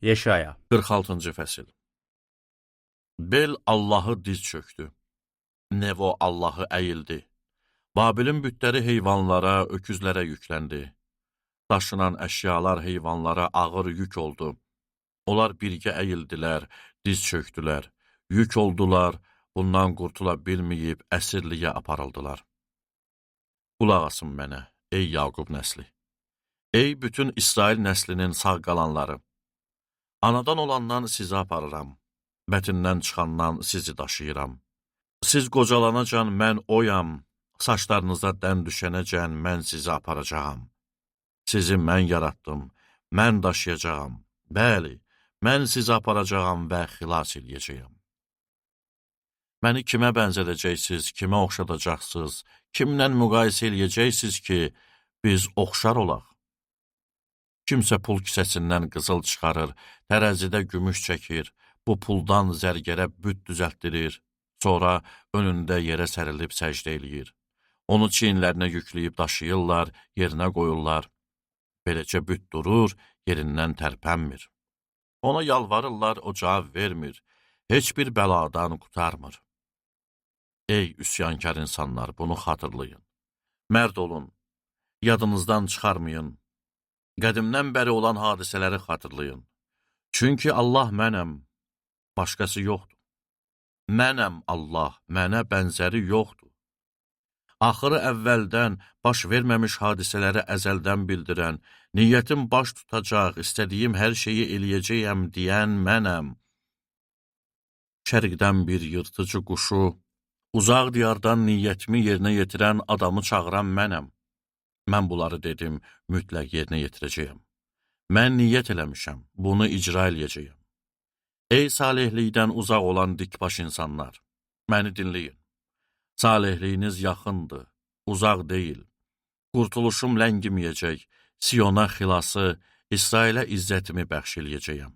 Yeşaya 46-cı fəsil. Bel Allahı diz çöktü. Nevo Allahı əyildi. Babilin bütləri heyvanlara, öküzlərə yükləndi. Daşınan əşyalar heyvanlara ağır yük oldu. Onlar birgə əyildilər, diz çöktülər. Yük oldular, bundan qurtula bilməyib əsirliyə aparıldılar. Qulaq asın mənə, ey Yaqub nəsli. Ey bütün İsrail nəslinin sağ qalanları. Anadan olandan sizi aparıram, bətindən çıxandan sizi daşıyıram. Siz qocalanacan mən oyam, saçlarınıza dən düşənəcən mən sizi aparacağam. Sizi mən yaratdım, mən daşıyacağam. Bəli, mən sizi aparacağam və xilas eləyəcəyəm. Məni kimə bənzədəcəksiniz, kimə oxşadacaqsınız, kimlə müqayisə eləyəcəksiniz ki, biz oxşar olaq? Kimsə pul kisəsindən qızıl çıxarır, tərəzidə gümüş çəkir, bu puldan zərgərə büt düzəltdirir, sonra önündə yerə sərilib səcdə eləyir. Onu çiyinlərinə yükləyib daşıyırlar, yerinə qoyurlar. Beləcə büt durur, yerindən tərpənmir. Ona yalvarırlar, o cavab vermir, heç bir bəladan qurtarmır. Ey üsyankar insanlar, bunu xatırlayın. Mərd olun, yadınızdan çıxarmayın. Qədimdən bəri olan hadisələri xatırlayın. Çünki Allah mənəm, başqası yoxdur. Mənəm Allah, mənə bənzəri yoxdur. Axırı əvvəldən, baş verməmiş hadisələri əzəldən bildirən, niyyətim baş tutacaq, istədiyim hər şeyi eləyəcəyəm deyən mənəm. Şərqdən bir yırtıcı quşu, uzaq diyardan niyyətimi yerinə yetirən adamı çağıran mənəm. Mən bunları dedim, mütləq yerinə yetirəcəyəm. Mən niyyət eləmişəm, bunu icra eləyəcəyəm. Ey salihlikdən uzaq olan dikbaş insanlar, məni dinləyin. Salihliyiniz yaxındır, uzaq deyil. Qurtuluşum ləngiməyəcək, Siyona xilası, İsrailə izzətimi bəxş eləyəcəyəm.